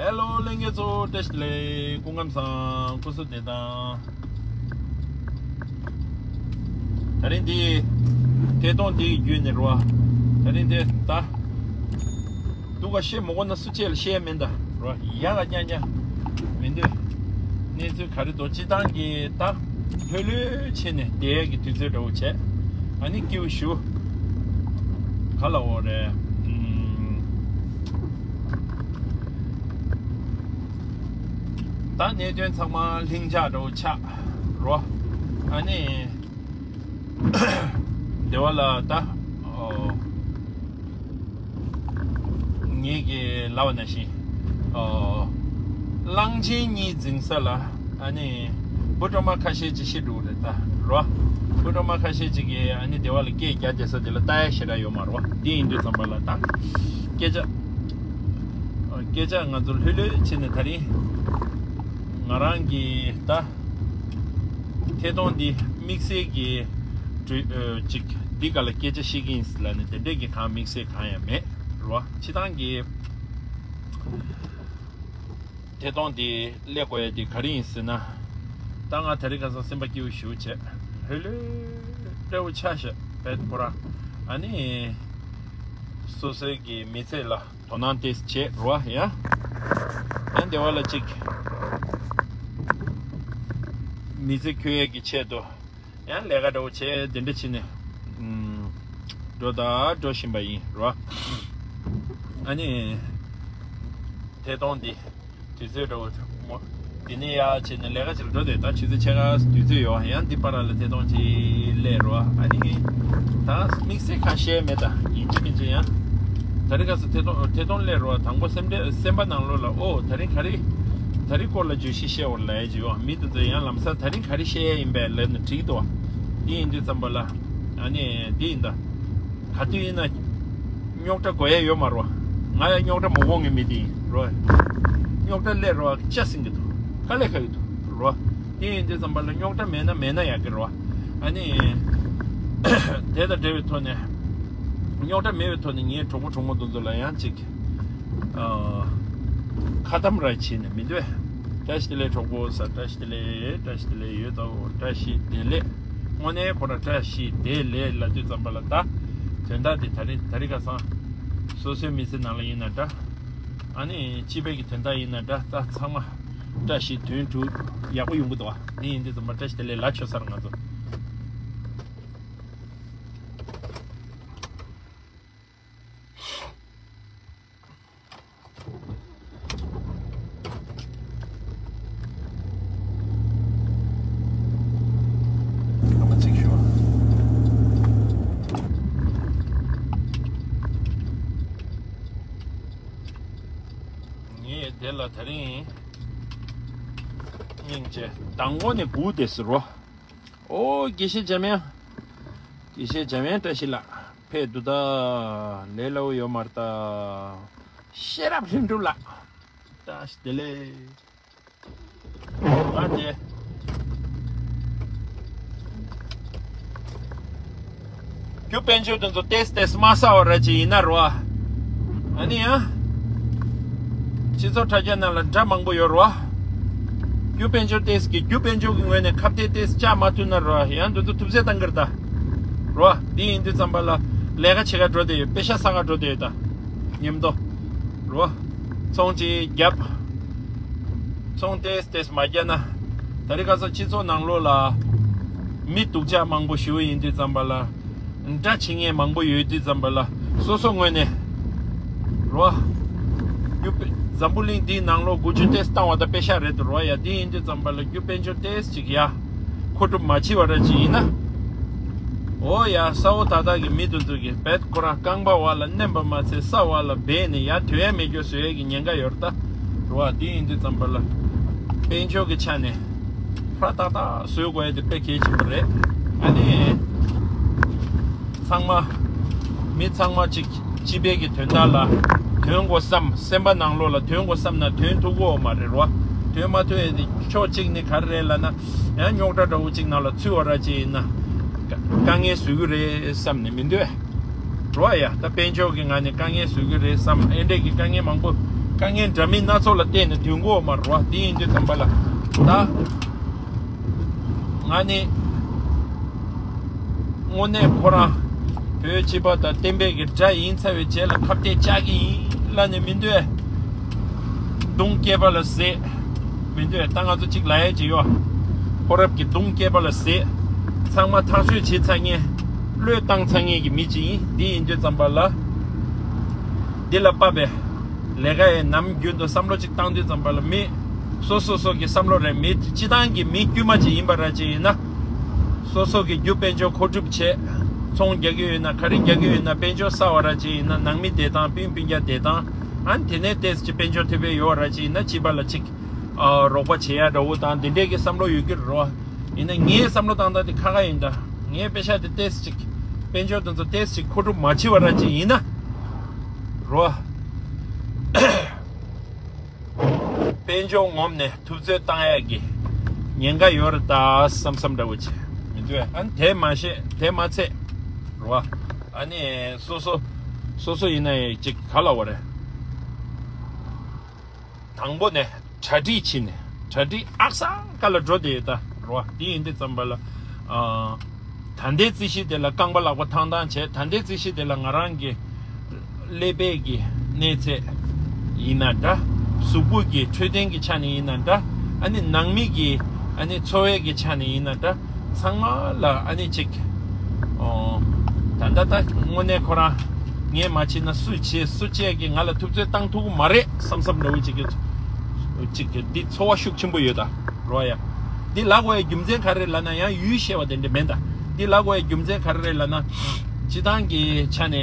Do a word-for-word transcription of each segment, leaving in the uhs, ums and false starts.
ཧེ་ལོ། ལྷན་རྒྱས་ཚོ་བཀྲ་ཤིས་བདེ་ལེགས། སྐུ་ཁམས་བཟང་། སྐུ་གཟུགས་བདེ་ཐང་། ད་རིང་འདི་ཐད་གཏོང་འདི་བརྒྱུད་ནས་རོ། ད་རིང་འདི་ད་སྡུག་ག་བཤད་མི་དགོས་ན་སུ་གཅིག་ལ་བཤད་མིན་ད་རོ། ཡག་ག་ཉག་ཉག་མི་འདུག་གནས་ཚུལ་ག་རེ་འདུག་སྤྱི་བཏང་གི་ད་ལྷོད་ལྷོད་བྱས་ནས་བསྡད་ཀྱི་དུས་ཚོད་འདྲ་བོ་བྱས། ཨ་ནི་སྐྱིད་པོ་ཞུ། ག་ལ་འོ་རེད། ཨུམ། ད་གནད་དོན་ཚང་མ་ལྷིང་འཇགས་འདྲ་བོ་ཆགས་རོ། ཨ་ནི་སྡེ་བ་ལ་ད་ཨོ་ངེད་ཀྱི་ལབ་པ་ནང་བཞིན་ཨོ་གླང་ཆེན་གཉིས་འཛིང་ས་ལ་ཨ་ནི་འབུ་གྲོག་མ་ཁ་ཤས་ཅིག་ཤི་འགྲོ་གི་རེད་ད་རོ། འབུ་གྲོག་མ་ཁ་ཤས་ཅིག་གིས་ཨ་ནི་སྡེ་བ་ལ་སྐད་རྒྱག་བསྡད་ས་དེ་ལ་ལྟ་ཡ་ཞེ་དྲག་ཡོད་མ་རེད་བ། འདི་ཡིན་དུས་ཙམ་པ་ལ་ད་སྐད་ཆ་སྐད་ཆ་ང་ཚོ་ལྷོད་ལྷོད་བྱས་ནས་ད་རིང་ང་རང་གི་ད་ཐད་གཏོང་འདི་དམིགས་བསལ་གྱི་གྲོས་ཨ་ཅིག་འདི་ག་ལ་སྐད་ཆ་བཤད་ཀྱི་ཡིན་ལབ་ནས་དེ་འདྲས་ཀྱི་གང་དམིགས་བསལ་གང་ཡང་མེད་རེད་བ། སྤྱི་བཏང་གི་ཐད་གཏོང་འདི་སླེབས་དགོས་ཡ་འདི་ག་རེ་ཡིན་ཟེར་ན། ད་ང་དེ་རིང་ཁ་སང་སེམས་པ་སྐྱིད་པོ་ཞེ་པོ་བྱས། ལྷོད་ལྷོད་སྤྲོ་པོ་ཆགས་ཤག་བེད་ཁོ་རང་། ཨ་ནི་སོ་སོའི་གི་མི་ཚེ་ལ་དོ་སྣང་ཏོག་ཙམ་བྱས་རོ་ཡ། ཡང་སྡེ་བ་ལ་ཅིག་མི་ཚེ་འཁྱོལ་ཡས་ཀྱི་ཆེད་དུ་ཡང་ལས་ཀ་འདྲ་བོ་བྱས་དེ་འདྲ་བྱས་ནས་ཨུམ་འགྲོ་ད་འགྲོ་བཞིན་པ་ཡིན་རོ། ཨ་ནི་ཐད་གཏོང་འདི་དུས་ཚོད་འདྲ་བོ་མོ། འདི་ནས་ཡར་བྱས་ནས་ལས་ཀ་ཅིག་ལ་འགྲོ་དེ་ད་ཆུ་ཚོད་ཕྱེད་ཀ་དུས་ཚོད་ཡོད། ཡང་འདི་པར་ལ་ཐད་གཏོང་ཅིག་སླེབས་རོ། ཨ་ནི་ད་དམིགས་བསལ་ཁ་ཤས་མེད་ད་ཡིན་གཅིག་མིན་གཅིག་ཡང་། ད་རེས་ཁ་སང་ཐད་གཏོང་ཐད་གཏོང་སླེབས་རོ། དང་པོ་སེམས་ཁྲལ་སེམས་པ་ནང་ལོགས་ལ་ཨོ་ད་རིང་ག་རེ་ད་རིང་སྐོར་ལ་བརྗོད་གཞི་བཤད་འོར་ལ་ཡ་ཅིག་ཡོད། མི་དེ་ཚོ་ཡང་ལམ་སང་ད་རིང་ག་རེ་བཤད་ཡ་ཡིན་པས་ལབ་ནས་དྲིས་འདུག་འདི་ཡིན་དུས་ཙམ་པ་ལ་ཨ་ནི་འདི་ཡིན་ད། ག་དུས་ཡིན་ན་རྙོག་དྲ་དགོས་ཡ་ཡོད་མ་རོ། ང་ཡང་རྙོག་དྲ་མ་དགོས་ངེས་མི་དེ་ཡིན་རོ། རྙོག་དྲ་སླེབས་རོ་ཅག་ཟིན་གི་འདུག་དཀའ་ལས་ཁག་གི་འདུག་རོ། དེ་ཡིན་དུས་ཙམ་པ་ལ་རྙོག་དྲ་མེད་ན་མེད་ན་ཡག་གི་རོ། ཨ་ནི་དེ་དང་འབྲེལ་བའི་ཐོག་ནས་རྙོག་དྲ་མེད་པའི་ཐོག་ནས་ངའི་གྲོགས་པོ་གྲོགས་མོ་དེ་ཚོ་ལ་ཡང་ཅིག་ཨ་ཁ་གཏམ་ར་བྱས་ནས་མི་འདོད། བཀྲ་ཤིས་བདེ་ལེགས་གྲོགས་པོ་ཟེར། བཀྲ་ཤིས་བདེ་ལེགས། བཀྲ་ཤིས་བདེ་ལེགས་ཡོད་དོ། བཀྲ་ཤིས་བདེ་ལེགས། དངོས་གནས་ཁོ་རང་བཀྲ་ཤིས་བདེ་ལེགས་ལབ་དུས་ཙམ་པ་ལ་ད་དོན་དག་དེ་ད་རིང་ད་རིང་ཁ་སང་སོ་སོའི་མི་ཚེ་ནང་ལ་ཡིན་ན་འདྲ། ཨ་ནི་སྤྱི་པའི་གི་དོན་དག་ཡིན་ན་འདྲ། ད་ཚང་མ་བཀྲ་ཤིས་དོན་གྲུབ་ཡག་པོ་ཡོང་གི་འདུག་བ། དེ་ཡིན་དུས་ཙམ་པ་བཀྲ་ཤིས་བདེ་ལེགས་ལབ་ཆོག་ས་རེད་ང་ཚོ། ངས་དེ་ལ་ད་རིང་སྙིང་རྗེ་དང་པོ་ནས་སྒུག་བསྡད་ཟེར་རོ། ཨོ་དགེ་བཤེས་འཇམ་དབྱངས། དགེ་བཤེས་འཇམ་དབྱངས་བཀྲ་ཤིས་ལགས་ཕེབས་འདུག་ད། ལས་སླ་བོ་ཡོད་མ་རེད་ད། ཤེས་རབ་ལྷུན་གྲུབ་ལགས། བཀྲ་ཤིས་བདེ་ལེགས། ཨ་དེ། རྒྱུ་དཔལ་འབྱོར་དེ་ཚོ་ཏེས་ཏེས་མ་ཟ་བ་ར་ཅིག་ཡིན་ན་རོ། ཨ་ནི་ཡང་། སྤྱི་ཚོགས་དྲ་རྒྱ་ནང་ལ་འདྲ་མང་པོ་ཡོད་རོ། རྒྱུ་དཔལ་འབྱོར་ཏེས་ཀྱི་རྒྱུ་དཔལ་འབྱོར་གྱི་ངོས་ནས་ཁ་གཏད་ཏེས་བཅག་མ་ཐུབ་ན་རོ། ཡང་འདི་ཚོ་ཐུབ་ཚད་བཏང་གི་རེད་ད། རོ། འདི་ཡིན་དུས་ཙམ་པ་ལ་ལས་ཀ་བྱེད་ག་འགྲོ་བསྡད་ཡོད། པེ་ཤ་ཟ་ག་འགྲོ་བསྡད་ཡོད་ད། མཉམ་དུ། རོ། ཚོང་ཅིག་བརྒྱབ། ཚོང་ཏེས་ཏེས་མ་བརྒྱབ་ན། ད་རེས་ཁ་སང་སྤྱི་ཚོགས་ནང་ལོགས་ལ། མི་སྡུག་ཅག་མང་པོ་ཞེ་པོ་ཡིན་དུས་ཙམ་པ་ལ། འདྲ་བྱེད་མཁན་མང་པོ་ཡོད་དུས་ཙམ་པ་ལ། སོ་སོ་ངོས་ནས། རོ། རྒྱུ་དཔེ་འཛམ་བུ་གླིང་འདིའི་ནང་ལོགས་དགུ་བཅུ་ཏེས་བཏང་བ་དང་པེ་ཤ་རེད་འདུག་རོ་ཡ། འདི་ཡིན་དུས་ཙམ་པ་ལ་རྒྱུ་དཔལ་འབྱོར་ཏེས་ཅིག་ཡ། མཁོ་སྒྲུབ་མ་བྱས་པ་ར་ཅིག་ཡིན་ན། འོ་ཡ་ས་འོག་ད་ལྟ་གི་མི་དེ་ཚོ་གི་བེད་ཁོ་རང་རྐང་པ་བར་ལ་མནན་པ་མ་ཚད་ས་བར་ལ་སྦས་ནས་ཡར་ཐོན་ཡ་མེད་རྒྱུ་བཟོ་ཡ་གི་ཉེན་ཁ་ཡོད་རེད་ད། རེད་བ། འདི་ཡིན་དུས་ཙམ་པ་ལ་དཔལ་འབྱོར་གྱི་ཆ་ནས་ཧྲ་ཏག་ཏག་བཟོ་དགོས་ཡ་དེ་དཔེ་གལ་ཆེན་པོ་རེད། ཨ་ནི་ཚང་མ་མི་ཚང་མ་གཅིག་སྤྱི་པའི་གི་དོན་དག་ལ་དོན་དགོས་བསམ། སེམས་པ་ནང་ལོགས་ལ་དོན་དགོས་བསམ་ན་དོན་ཐུབ་ཀྱི་ཡོད་མ་རེད་རོ། དོན་མ་ཐུབ་ཡ་དེ་ཕྱོགས་གཅིག་ནས་ག་རེ་རེད་ལབ་ན། ཡང་རྙོག་དྲ་འདྲ་བོ་གཅིག་ནང་ལ་ཚུད་པ་ར་ཅིག་ཡིན་ན། དཀའ་ངལ་བཟོ་གི་རེད་བསམ་ནས་མི་འདོད། རོ་ཡ། ད་དཔལ་འབྱོར་གྱི་ངང་ནས་དཀའ་ངལ་བཟོ་གི་རེད་བསམ། ཨེ་འདྲས་ཀྱི་དཀའ་ངལ་མང་པོ་ དཀའ་ངལ་འདྲ་མིན་སྣ་ཚོགས་ལ་བརྟེན་ནས་དུས་འགོར་མ་རེད་བ། དེ་ཡིན་དུས་ཙམ་པ་ལ་ད་ང་ནི་དངོས་གནས་ཁོ་རང་བོད་སྤྱི་པ་དང་བསྟན་པའི་གི་དགྲ་ཡིན་ཚར་བའི་རྗེས་ལ་ཁ་གཏད་བཅག་གི་ཡིན་ལབ་ནས་མི་འདོད། གདོང་བསྐྱེད་པ་ལ་ཟད། མི་འདོད། ད་ང་ཚོ་གཅིག་ལ་ཡས་ཅིག་ཡོད། ཕོ་རབ་ཀྱི་གདོང་བསྐྱེད་པ་ལ་ཟད། ཚང་མ་ཐག་གཅོད་བྱེད་ཚར་མཁན། བློས་བཏང་ཚར་མཁན་གྱི་མི་ཅིག་ཡིན། འདི་ཡིན་དུས་ཙམ་པ་ལ་འདི་ལ་དཔག་པའི་ལས་ཀ་ཡི་ནམ་རྒྱུན་དུ་བསམ་བློ་གཅིག་བཏང་དུས་ཙམ་པ་ལ་མི་སོ་སོ་སོ་གི་བསམ་བློ་རེད། མི་སྤྱི་བཏང་གི་མི་དཀྱུས་མ་ཅིག་ཡིན་པ་ར་ཅིག་ཡིན་ན། སོ་སོ་གི་རྒྱུ་དཔལ་འབྱོར་མཁོ་སྒྲུབ་བྱེད། ཚོང་རྒྱག་གི་ཡོད་ན། ག་རེ་རྒྱག་གི་ཡོད་ན། དཔལ་འབྱོར་གསར་བ་ར་ཅིག་ཡིན་ན། ནང་མི་བདེ་ཐང་། སྤུན་སྤུན་ཀྱག་བདེ་ཐང་། ཨ་ནི་དེ་ནས་ཏོག་ཙམ་དཔལ་འབྱོར་ཐེབས་པའི་ཡོད་ར་ཅིག་ཡིན་ན། སྤྱི་པ་ལ་ཅིག་ཨ་རོགས་པ་བྱེད་ཡ་འདྲ་བོ་དང་དེ་འདྲས་ཀྱི་བསམ་བློ་ཡོད་ཀྱི་རེད་བ། ཡིན་ན་ངའི་བསམ་བློ་བཏང་སྟངས་དེ་ཁ་ཁ་ཡིན་ད། ངའི་པེ་ཤ་དེ་ཏོག་ཙམ་ཅིག་དཔལ་འབྱོར་དེ་ཚོ་ཏོག་ཙམ་ཅིག་མཁོ་སྒྲུབ་མ་བྱེད་པ་ར་ཅིག་ཡིན་ན་རོ། དཔལ་འབྱོར་ངོམ་ནས་ཐུབ་ཚོད་བཏང་ཡག་གི་ཉེན་ཁ་ཡོད་རེད་ད་བསམ་བསམ་འདྲ་བོ་བྱས་མི་འདུག་ཨ་ནི་དེ་མ་ཤེས་དེ་མ་ཚད་རོ། ཨ་ནི་སོ་སོ་སོ་སོ་ཡིན་ན་ཡང་ཅིག་ག་ལ་བ་རེད། དང་པོ་ནས་གྲ་སྒྲིག་བྱས་ནས་གྲ་སྒྲིག་ཨག་ས་ཀ་ལ་འགྲོ་བསྡད་ཡོད་ད་རོ། དེ་ཡིན་དུས་ཙམ་པ་ལ་ཨ། ད་ལྟའི་རྩིས་གཞི་དེ་ལ་རྐང་པ་ལག་པ་ཐང་ཐང་བྱས། ད་ལྟའི་རྩིས་གཞི་དེ་ལ་ང་རང་གི་ཀླད་པའི་གི་གནས་ཚད་ཡིན་ན་འདྲ། གཟུགས་པོ་གི་འཕྲོད་བསྟེན་གྱི་ཆ་ནས་ཡིན་ན་འདྲ། ཨ་ནི་ནང་མི་གི་ཨ་ནི་འཚོ་བའི་གི་ཆ་ནས་ཡིན་ན་འདྲ། ཚང་མ་ལ་ཨ་ནི་ཅིག་ཨོ། ད་ལྟ་ད་དངོས་གནས་ཁོ་རང་ངས་མ་བྱས་ན་སུས་བྱེད། སུ་བྱས་ཀྱི་ང་ལ་ཐུབ་ཚོད་བཏང་ཐུབ་ཀྱི་མ་རེད་བསམ་བསམ་འདྲ་བོ་ཅིག་གི་ཅིག་གི་འདི་ཚོར་བ་ཤུགས་ཆེན་པོ་ཡོད་ད་རོ་ཡ། འདི་ལབ་དགོས་ཡ་རྒྱུ་མཚན་ག་རེ་རེད་ལབ་ན། ཡང་ཡུལ་ཤེས་པ་དེ་འདྲ་མེད་ད། འདི་ལབ་དགོས་ཡ་རྒྱུ་མཚན་ག་རེ་རེད་ལབ་ན། སྤྱི་བཏང་གི་ཆ་ནས་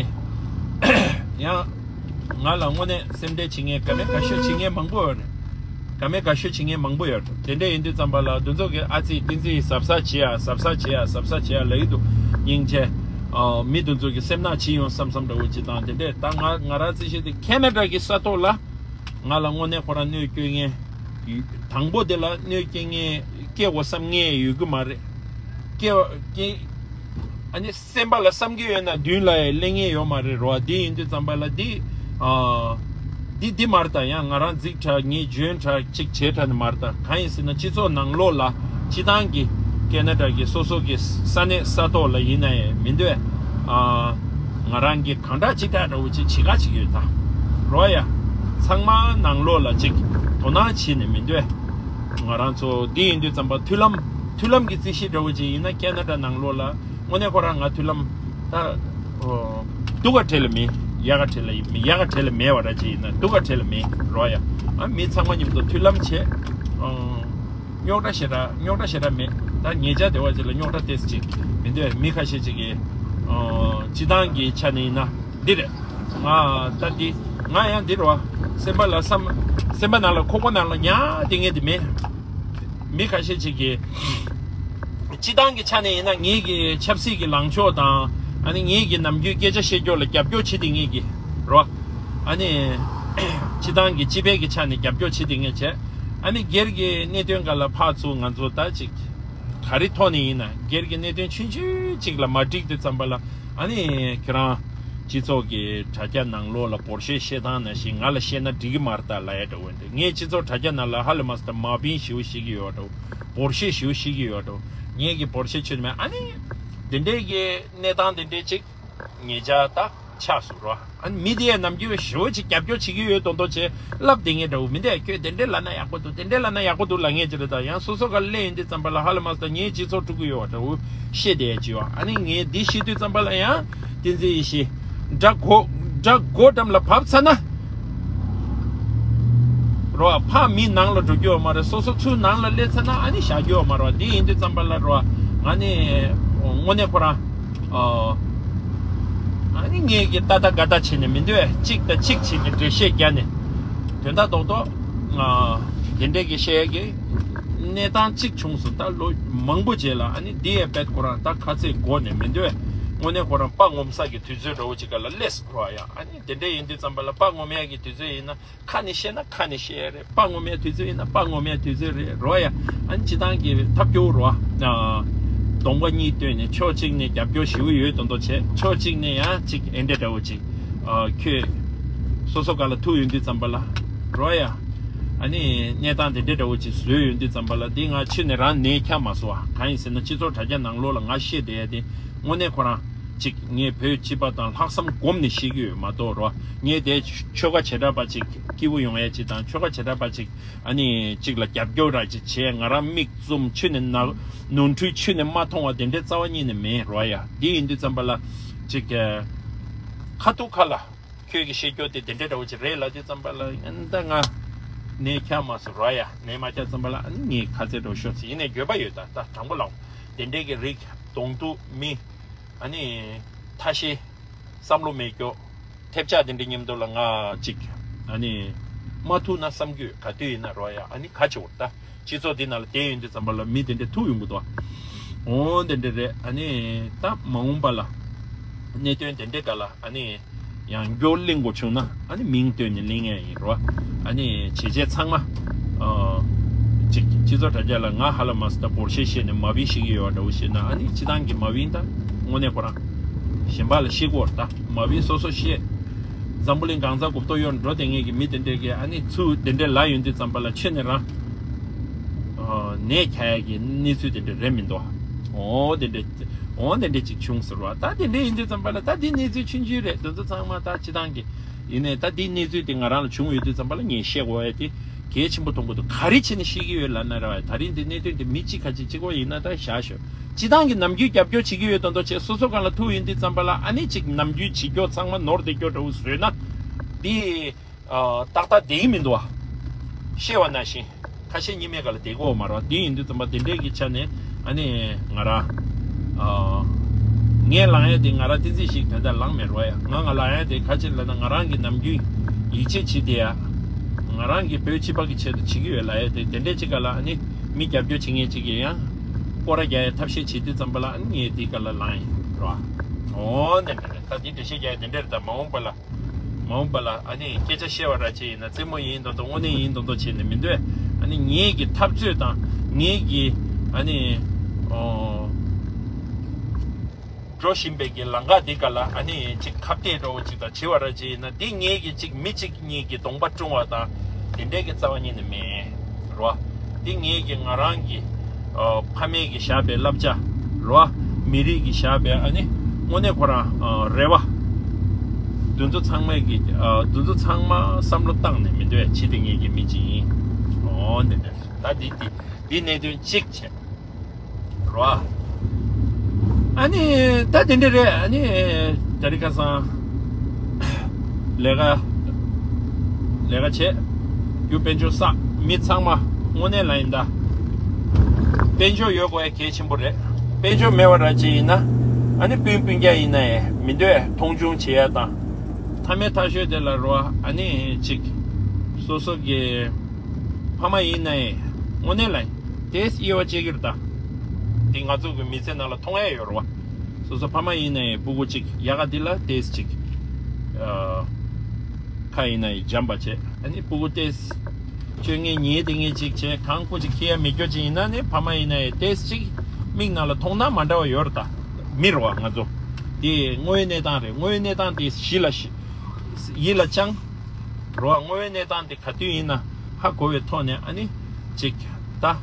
ཡང་ང་ལ་དངོས་གནས་སེམས་ཁྲལ་བྱེད་མཁན་དགའ་མོས་དགའ་ཤོས་བྱེད་མཁན་མང་པོ་ཡོད་རེད། དགའ་མོས་དགའ་ཤོས་བྱེད་མཁན་མང་པོ་ཡོད་རེད། དེ་འདྲ་ཡིན་དུས་ཙམ་པ་ལ་དེ་ཚོ་གི་ཨ་ཙི་ཏིན་ཙི་གཟབ་གཟབ་བྱེད་ཡ་གཟབ་གཟབ་བྱེད་ཡ་གཟབ་གཟབ་བྱེད་ཡ་ལབ་ཀྱི་འདུག་སྙིང་རྗེ། ཨ། མི་དེ་ཚོ་གི་སེམས་ནག་བྱེད་ཡོང་བསམ་བསམ་འདྲ་བོ་ཅིག་དང་དེ་འདྲས། ད་ང་ང་རང་རྩིས་བཤད་དེ་ཁེ་ན་ཌ་གི་ས་ཐོག་ལ་ང་ལ་དངོས་གནས་ཁོ་རང་གནོད་སྐྱེལ་མཁན་ཡོད། དང་པོ་དེ་ལ་གནོད་སྐྱེལ་མཁན་སྐྱེ་དགོས་བསམ་མཁན་ཡོད་ཀྱི་མ་རེད། སྐྱེ་བ་སྐྱེ་ཨ་ནི་སེམས་པ་ལ་བསམ་གྱི་ཡོད་ན་མདུན་ལ་ཡང་སླེབས་མཁན་ཡོད་མ་རེད་རོ། དེ་ཡིན་དུས་ཙམ་པ་ལ་འདི་ཨ། འདི་འདི་མ་རེད་ད། ཡང་ང་རང་རྫིག་དྲགས་ངས་འཇོན་དྲགས་གཅིག་བྱས་དྲགས་ནི་མ་རེད་ད། གང་ཡིན་ཟེར་ན་སྤྱི་ཚོགས་ནང་ལོགས་ལ་སྤྱི་བཏང་གི་ཁེ་ན་ཌ་གི་སོ་སོ་གི་ས་གནས་ས་ཐོག་ལ་ཡིན་ན་ཡང་མི་འདོད། ཨ། ང་རང་གི་གང་དྲག་ཅིག་དྲག་འདྲ་བོ་ཅིག་བྱེད་ཁ་ཅིག་ཡོད་ད་རོ་ཡ། ཚང་མ་ནང་ལོགས་ལ་ཅིག་དོ་སྣང་བྱེད་ནི་མི་འདོད། ང་རང་ཚོ་འདི་ཡིན་དུས་ཙམ་པ་མཐུན་ལམ་མཐུན་ལམ་གྱི་རྩིས་གཞི་འདྲ་བོ་ཅིག་ཡིན་ན་ཁེ་ན་ཌ་ནང་ལོགས་ལ་དངོས་གནས་ཁོ་རང་ང་མཐུན་ལམ་ད་ཨོ། སྡུག་ག་བྲལ་ལ་མེད། ཡག་ག་བྲལ་ལ་མེད། ཡག་ག་བྲལ་ལ་མེད་པ་ར་ཅིག་ཡིན་ན་སྡུག་ག་བྲལ་ལ་མེད་རོ་ཡ། ཨ་མི་ཚང་མ་མཉམ་དུ་མཐུན་ལམ་བྱེད། ཨོ། རྙོག་དྲ་ཞེ་དྲག་རྙོག་དྲ་ཞེ་དྲག་མེད། ད་ཉེ་ཆར་དེ་བ་ཅིག་ལ་རྙོག་དྲ་ཏོག་ཙམ་ཅིག་མི་འདུག་མི་ཁ་ཤས་ཅིག་གིས་ཨོ། སྤྱི་བཏང་གི་ཆ་ནས་ཡིན་ན་འདི་རེད། ང་ད་འདི་ང་ཡང་འདི་རེད་བ། སེམས་པ་ལ་བསམ། སེམས་པ་ནང་ལ་ཁོག་པ་ནང་ལ་ཉར་བསྡད་མཁན་དེ་མེད། མི་ཁ་ཤས་ཅིག་གིས་སྤྱི་བཏང་གི་ཆ་ནས་ཡིན་ན་ངེད་ཀྱི་ཆབ་སྲིད་ཀྱི་ལངས་ཕྱོགས་དང་ཨ་ནི་ངེད་ཀྱི་ནམ་རྒྱུན་སྐད་ཆ་བཤད་ཕྱོགས་ལ་རྒྱབ་སྐྱོར་བྱེད་བསྡད་མཁན་གྱི་རོ། ཨ་ནི་སྤྱི་བཏང་གི་སྤྱི་པའི་གི་ཆ་ནས་རྒྱབ་སྐྱོར་བྱེད་བསྡད་མཁན་བྱས། ཨ་ནི་སྒེར་གྱི་གནད་དོན་སྒང་ལ་ཕར་ཚུར་ང་ཚོ་ད་ཅིག་ག་རེ་ཐོག་ནས་ཡིན་ན་སྒེར་གྱི་གནད་དོན་ཆུང་ཆུང་ཅིག་ལ་མ་འགྲིག་དུས་ཙམ་པ་ལ་ཨ་ནི་ཁྱེད་རང་སྤྱི་ཚོགས་ཀྱི་དྲ་རྒྱ་ནང་ལོགས་ལ་འབོར་ཤེས་བཤད་སྟངས་ནང་བཞིན་ང་ལ་བཤད་ན་འགྲིག་གི་མ་རེད་ད་ལབ་ཡ་འདྲ་བོ་འདུག་ངས་སྤྱི་ཚོགས་དྲ་རྒྱ་ནང་ལ་ཧ་ལས་མ་སོང་ད་མ་བིན་ཞེ་པོ་བཤད་ཀྱི་ཡོད་འདྲ་བོ། འབོར་ཤེས་ཞེ་པོ་བཤད་ཀྱི་ཡོད་འདྲ་བོ། ངས་ཀྱི་འབོར་ཤེས་ཆོད་མེད། ཨ་ནི་དེ་འདྲའི་གི་གནས་སྟངས་དེ་འདྲའི་ཅིག་ཉེ་ཆར་ད་ཆགས་སོང་རོ། ཨ་ནི་མི་དེ་ཡང་ནམ་རྒྱུན་ཞེ་པོ་ཅིག་རྒྱབ་སྐྱོར་བྱེད་ཀྱི་ཡོད་མདོག་མདོག་བྱས་ལབ་བསྡད་མཁན་འདྲ་བོ། མི་འདི་ཁྱོད་དེ་འདྲས་ལབ་ན་ཡག་པོ་འདུག་དེ་འདྲས་ལབ་ན་ཡག་པོ་འདུག་ལབ་མཁན་ཅིག་རེད། ད་ཡང་སོ་སོ་ག་སླེབས་ཡོང་དུས་ཙམ་པ་ལ་ཧ་ལས་མ་སོང་ད་ངའི་སྤྱི་ཚོགས་དཀྲུག་གི་ཡོད་པ་འདྲ་བོ་བཤད་བསྡད་ཡ་ཅིག་ཡོད། ཨ་ནི་ངས་འདི་བཤད་དུས་ཙམ་པ་ལ་ཡང་བསྟན་འཛིན་ཡེ་ཤེས་དགྲ་མགོ་དགྲ་མགོ་འགྲམ་ལ་བབས་ཚར་ན། རོ། ཕར་མི་ནང་ལ་འགྲོ་རྒྱུ་ཡོད་མ་རེད། སོ་སོ་ཚུར་ནང་ལ་སླེབས་ཚར་ན་ཨ་ནི་བཞག་རྒྱུ་ཡོད་མ་རེད། འདི་ཡིན་དུས་ཙམ་པ་ལ་རོ། ང་ནི་དངོས་གནས་ཁོ་རང་ཨ་ནི་ངས་ཀྱི་ཏ་ཏ་ག་ཏ་བྱས་ནས་མི་འདུག་གཅིག་དང་གཅིག་བྱས་ནས་འགྲེལ་བཤད་རྒྱག་ནས་དོན་དག་རྡོག་རྡོག་དེ་འདྲས་ཀྱི་བཤད་ཀྱི་གནས་སྟངས་གཅིག་བྱུང་སོང་། ད་ལོ་མང་པོ་རྗེས་ལ་ཨ་ནི་འདི་ཡས་པད་ཁོ་རང་ད་ཁ་ཚེག་སྒོ་ནས་མི་འདུག་དངོས་གནས་ཁོ་རང་དཔའ་ངོམ་ས་གི་དུས་ཚོད་འདྲ་བོ་ཅིག་ག་ལ་སླེབས་སོང་རོ། ཡ་ཨ་ནི་དེ་འདྲས་ཡིན་དུས་ཙམ་པ་ལ་དཔའ་ངོམ་ཡ་གི་དུས་ཚོད་ཡིན་ན། ཁ་ནས་བཤད་ན་ཁ་ནས་བཤད་ཡ་རེད། དཔའ་ངོམ་ཡ་དུས་ཚོད་ཡིན་ན་དཔའ་ངོམ་ཡ་དུས་ཚོད་རེད་རོ། ཡ་ཨ་ནི་སྤྱི་བཏང་གི་ཐབས་སྐྱོ་བོ་རོ། གདོང་པ་གཉིས་བསྟན་ནས་ཕྱོགས་གཅིག་ནས་རྒྱབ་སྐྱོར་ཞེ་པོ་ཡོད་མདོག་མདོག་བྱས། ཕྱོགས་གཅིག་ནས་ཡང་ཅིག་ཨེ་འདྲས་འདྲ་བོ་ཅིག་ཁྱོད་སོ་སོ་ག་ལ་ཐུག་ཡོང་དུས་ཙམ་པ་ལ་ རོ་ཡ། ཨ་ནི་གནས་སྟངས་དེ་འདྲའི་འདྲ་བོ་ཅིག་བཟོས་ཡོང་དུས་ཙམ་པ་ལ་འདི་ང་ཕྱི་ནས་རང་ནད་ཁྱབ་མ་སོང་བ། གང་ཡིན་ཟེར་ན་སྤྱི་ཚོགས་དྲ་རྒྱ་ནང་ལོགས་ལ་ང་བཤད་བསྡད་ཡ་དེ་དངོས་གནས་ཁོ་རང་ཅིག་ངས་བོད་སྤྱི་པ་དང་ལྷག་བསམ་སྒོམ་ནས་བཤད་ཀྱི་ཡོད་མ་གཏོགས་རོ། ངས་དེ་ཆོལ་ཁ་བྱེ་བྲག་པ་ཅིག་སྐྱིད་པོ་ཡོང་ཡ་ཅིག་དང་ཆོལ་ཁ་བྱེ་བྲག་པ་ཅིག་ཨ་ནི་ཅིག་ལ་རྒྱབ་སྐྱོར་ར་ཅིག་བྱས། ང་རང་མིག་བཙུམ་ཆུ་ནས་ནག་ནོར་འཁྲུལ་ཆུ་ནས་མ་མཐོང་བ་དེ་འདྲའི་རྩ་བ་ཉིད་ནས་མེད་རོ་ཡ། འདི་ཡིན་དུས་ཙམ་པ་ལ་ཅིག་ཁ་ཐུག་ཁ་ལ། ཁྱོད་ཀྱིས་བཤད་རྒྱུ་དེ་དེ་འདྲའི་འདྲ་བོ་ཅིག་རེད་ལབ་དུས་ཙམ་པ་ལ། ཨ་ནི་ད་ང་ནད་ཁྱབ་མ་སོང་རོ་ཡ། ནད་མ་ཁྱབ་ཙམ་པ་ལ་ཨ་ནི་ངས་ཁ་ཚད་འགྲོ་ཤོག་ཟེར། ཡིན་ནའི་འགྱོད་པ་ཡོད། ད་ད་དྲང་པོ་ལབ། དེ་འདྲའི་གི་རིགས་གདོང་ཐུག་མི་ཨ་ནི་ཐ་ཤལ་བསམ་བློ་མེད་རྒྱུ་ཐེབས་ཆག་དེ་འདྲའི་མཉམ་དུ་ལ་ང་ཅིག་ཨ་ནི་མ་ཐུག་ན་བསམ་གྱི་ཡོད། ག་དུས་ཡིན་ན་རོ་ཡ། ཨ་ནི་ག་བྱེད་འོ་ད། སྤྱི་ཚོགས་འདི་ནང་ལ་བསྡད་ཡོང་དུས་ཙམ་པ་ལ་མི་དེ་འདྲས་ཐུག་ཡོང་གི་འདུག་ཨ། འོ་དེ་འདྲས་རེད། ཨ་ནི་ད་མ་འོངས་པ་ལ་གནད་དོན་དེ་འདྲས་ག་ལ་ཨ་ནི་ཡང་བསྐྱར་གླེང་དགོས་བྱུང་ན་ཨ་ནི་མིང་བཏོན་ནས་གླེང་ཡ་ཡིན་རོ། ཨ་ནི་བྱས་རྗེས་ཚང་མ་ཨ་ཅིག་སྤྱི་ཚོགས་དྲ་རྒྱ་ལ་ང་ཧ་ལ་མ་སི་ད་བོར་ཤེས་ཤེས་ནས་མ་བི་ཤེས་ཀྱི་ཡོད་འདྲ་བོ་ཤེས་ན་ཨ་ནི་སྤྱི་བཏང་གི་མ་བི་ད་དངོས་གནས་ཁོ་རང་གཞན་པ་ལ་ཤེས་དགོས་ད་མ་བི་སོ་སོ་ཤེས། འཛམ་བུ་གླིང་གང་ཚ་གུབ་ཏོ་ཡོར་འགྲོ་དེ་ངེད་ཀྱི་མི་དེ་འདྲས་ཀྱི་ཨ་ནི་ཚུ་དེ་འདྲས་ལ་ཡོང་དུས་ཙམ་པ་ལ་ཆེ་ནས་རང་ནས་ཁྱ་ཡ་གི་གནས་ཚུལ་དེ་འདྲས་རེད་མི་འདུག་འོ་དེ་འདྲས་འོ་དེ་འདྲས་ཅིག་བྱུང་ཟེར་བ། ད་དེ་འདྲས་ཡིན་དུས་ཙམ་པ་ལ་ད་དེ་གནས་ཚུལ་ཆུང་ཆུང་རེད། དེ་ཚོ་ཚང་མ་ད་སྤྱི་བཏང་གི་ཡིན་ནས་ད་དེ་གནས་ཚུལ་དེ་ང་རང་ལ་བྱུང་ཡོད་དུས་ཙམ་པ་ལ་ངས་བཤད་དགོས་ཡ་དེ་གལ་ཆེན་པོ་མཐོང་གི་འདུག་ག་རེ་བྱས་ནས་བཤད་ཀྱི་ཡོད་ལབ་ན་ར་བ་ད་རིང་དེ་གནད་དོན་དེ་མི་གཅིག་ཁ་ཅིག་གཅིག་པོ་ཡིན་ན་ད་བཞག་ཤོག་སྤྱི་བཏང་གི་ནམ་རྒྱུན་རྒྱབ་སྐྱོར་བྱེད་ཀྱི་ཡོད་དོན་དུ་བྱས་སོ་སོ་སྒང་ལ་ཐུག་ཡོང་དུས་ཙམ་པ་ལ་ཨ་ནི་ཅིག་ནམ་རྒྱུན་བྱེད་རྒྱུ་ཚང་མ་ནོར་བསྡད་རྒྱུ་འདྲ་བོ་བཟོས་ན་དེ་ཏག་ཏག་བསྡད་ཀྱི་མི་འདུག་བ། ཤེས་པ་ནང་བཞིན་ཁ་ཤས་གཉིས་མེད་ག་ལ་བསྡད་ཀྱི་ཡོད་མ་རེད་བ། དེ་ཡིན་དུས་ཙམ་པ་དེ་འདྲས་ཀྱི་ཆ་ནས་ཨ་ནི་ང་རང་ངས་ལངས་ཡ་དེ་ང་རང་བསྟན་འཛིན་ཞིག་དོན་དག་ལངས་མེད་རོ་ཡ། ང་ང་ལངས་ཡ་དེ་ཁ་ཆེ་ལ་ན་ང་རང་གི་ནམ་རྒྱུན་ཡིད་ཆེས་བྱེད་བསྡད་ཡ། ང་རང་གི་བོད་སྤྱི་པ་གི་ཆེད་དུ་བྱེད་ཀྱི་ཡོད་ལབ་ཡ་དེ་དེ་འདྲས་ཅིག་ག་ལ་ཨ་ནི། མི་རྒྱབ་སྐྱོར་བྱེད་མཁན་ཅིག་གིས་ཡང་སྐོར་ར་རྒྱག་ཡའི་ཐབས་ཤེས་བྱེད་དུས་ཙམ་པ་ལ་ངས་དེའི་སྐབས་ལ་ལངས་ཡིན་རོ། འོ་དེ་འདྲ་རེད། ད་དེ་འགྲེལ་བཤད་རྒྱག་ཡ་དེ་འདྲ་རེད། ད་མ་འོངས་པ་ལ་མ་འོངས་པ་ལ་ཨ་ནི་སྐད་ཆ་བཤད་པ་ར་ཅིག་ཡིན་ན་རྩེད་མོ་ཡིན་མདོག་མདོག་དངོས་གནས་ཡིན་མདོག་མདོག་བྱས་ནས་མི་འདོད། ཨ་ནི་ངེད་ཀྱི་འཐབ་རྩོད་དང་ངེད་ཀྱི་ཨ་ནི་ཨོ། འགྲོ་བཞིན་པའི་གི་ལམ་ཁ་འདི་ག་ལ་ཨ་ནི་ཅིག་ཁ་གཏད་འགྲོ་བ་ཅིག་དང་བྱེད་པ་ར་ཅིག་ཡིན་ན་འདི་ངེད་ཀྱི་ཅིག་མི་གཅིག་གཉིས་ཀྱི་གདོང་པ་བཀྲུང་བ་དང་དེ་འདྲའི་གི་རྩ་བ་ཉིད་ནས་མེད་རོ། འདི་ངེད་ཀྱི་ང་རང་གི་ཨ་ཕ་མེས་ཀྱི་བཞག་པའི་བསླབ་བྱ་རོ། མི་རིགས་ཀྱི་བཞག་པའི་ཨ་ནི་དངོས་གནས་ཁོ་རང་ཨ་རེ་བ་འདི་ཚོ་ཚང་མས་ཀྱི་ཨ་འདི་ཚོ་ཚང་མ་བསམ་བློ་བཏང་ནས་མི་འདོད་ཅི་སྟེ་ངེད་ཀྱི་མི་གཅིག་ཡིན། འོ་འདི་འདྲ་ད་འདི་འདི་འདི་གནད་དོན་གཅིག་བྱས། རོ། ཨ་ནི་ད་དེ་འདྲ་རེད། ཨ་ནི་ད་རི་ཁ་སང་ལས་ཀ་ལས་ཀ་བྱས་རྒྱུ་དཔལ་འབྱོར་བསགས་མི་ཚང་མ་དངོས་གནས་ལ་ཡིན་ད། དཔལ་འབྱོར་ཡོད་དགོས་ཡ་གལ་ཆེན་པོ་རེད། དཔལ་འབྱོར་མེད་པ་ར་ཅིག་ཡིན་ན་ཨ་ནི་སྤུན་སྤུན་ཀྱག་ཡིན་ན་ཡང་མི་འདོད། མཐོང་ཆུང་བྱེད་ཡ་དང་མཐའ་མའི་མཐའ་ཤོས་དེ་ལ་རོ། ཨ་ནི་ཅིག་སོ་སོ་གི་ཕ་མ་ཡིན་ན་ཡང་དངོས་གནས་ལ་ཡིན། དེས་དབྱེ་བ་ཕྱེ་གི་རེད་ད། དེ་ང་ཚོ་གི་མི་ཚེ་ནང་ལ་མཐོང་ཡ་ཡོད་རེད་བ། སོ་སོ་ཕ་མ་ཡིན་ན་ཡང་སྤུ་གུ་གཅིག་ཡག་ག་འདི་ལ་དེས་གཅིག་ཨ་ཁ་ཡིན་ན་ཡང་འཇམ་པ་བྱས། ཨ་ནི་སྤུ་གུ་དེས་སྤྱོད་ངན་ཉེས་དེ་ངན་གཅིག་བྱས་གང་སྐུ་གཅིག་ཁྱེར་ཡ་མེད་རྒྱུ་གཅིག་ཡིན་ན་ནི་ཕ་མ་ཡིན་ན་ཡང་དེས་གཅིག་མིག་ནང་ལ་མཐོང་སྟངས་མ་འདྲ་བ་ཡོད་རེད་ད། མི་རེད་བ་ང་ཚོ། དེ་དངོས་ཡོད་གནས་སྟངས་རེད། དངོས་ཡོད་གནས་སྟངས་དེ་གཞི་ལ་ཤི་ཡིད་ལ་བཅངས་རེད་བ། དངོས་ཡོད་གནས་སྟངས་དེ་ག་དུས་ཡིན་ན་ཧ་གོ་བའི་ཐོག་ནས་ཨ་ནི་ཅིག་ད་ཨ་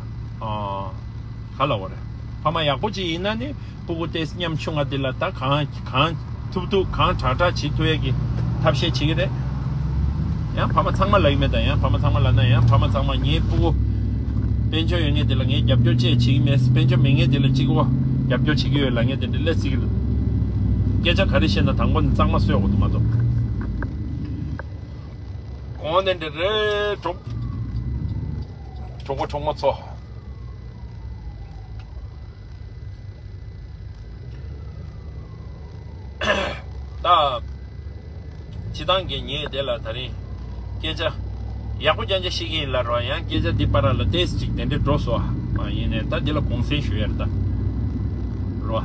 ག་ལབ་དགོས་རེད། ཕ་མ་ཡག་པོ་ཅིག་ཡིན་ན་ནི་སྤུ་གུ་དེ་མཉམ་ཆུང་ང་འདི་ལ་ད་གང་གང་ཐུབ་ཐུབ་གང་དྲག་དྲག་བྱེད་ཐུབ་ཡས་ཀྱི་ཐབས་ཤེས་བྱེད་ཀྱི་རེད། ཡང་ཕ་མ་ཚང་མ་ལབ་ཀྱི་མེད་ད། ཡང་ཕ་མ་ཚང་མ་ལབ་ན་ཡང་ཕ་མ་ཚང་མ་ངའི་སྤུ་གུ་དཔལ་འབྱོར་ཡོད་མཁན་དེ་ལ་ངས་རྒྱབ་སྐྱོར་ཅིག་བྱེད་ཀྱི་མེད། དཔལ་འབྱོར་མེད་མཁན་དེ་ལ་གཅིག་པོ་རྒྱབ་སྐྱོར་བྱེད་ཀྱི་ཡོད་ལབ་མཁན་དེ་འདྲ་སླེབས་སྲིད་ཀྱི་རེད། སྐད་ཆ་ག་རེ་བཤད་ན་དང་པོ་ནས་གཙང་མ་བཟོས་དགོས་འདུག་མ་གཏོགས། འོ་དེ་འདྲ་རེད། གྲོགས་གྲོགས་པོ་གྲོགས་མོ་ཚོ། ད་སྤྱི་བཏང་གི་ངས་དེ་ལ་ད་རིང་སྐད་ཆ་ཡག་པོ་རྐྱང་རྐྱང་བཤད་ཀྱི་ཡིན་ལ་རོ། ཡང་སྐད་ཆ་འདི་བར་ལ་ཏོག་ཙམ་ཅིག་དེ་འདྲས་འགྲོ་སོང་བ་ཡིན་ནའི་ད་འདི་ལ་དགོངས་སེལ་ཞུ་ཡ་རེད་ད་རོ།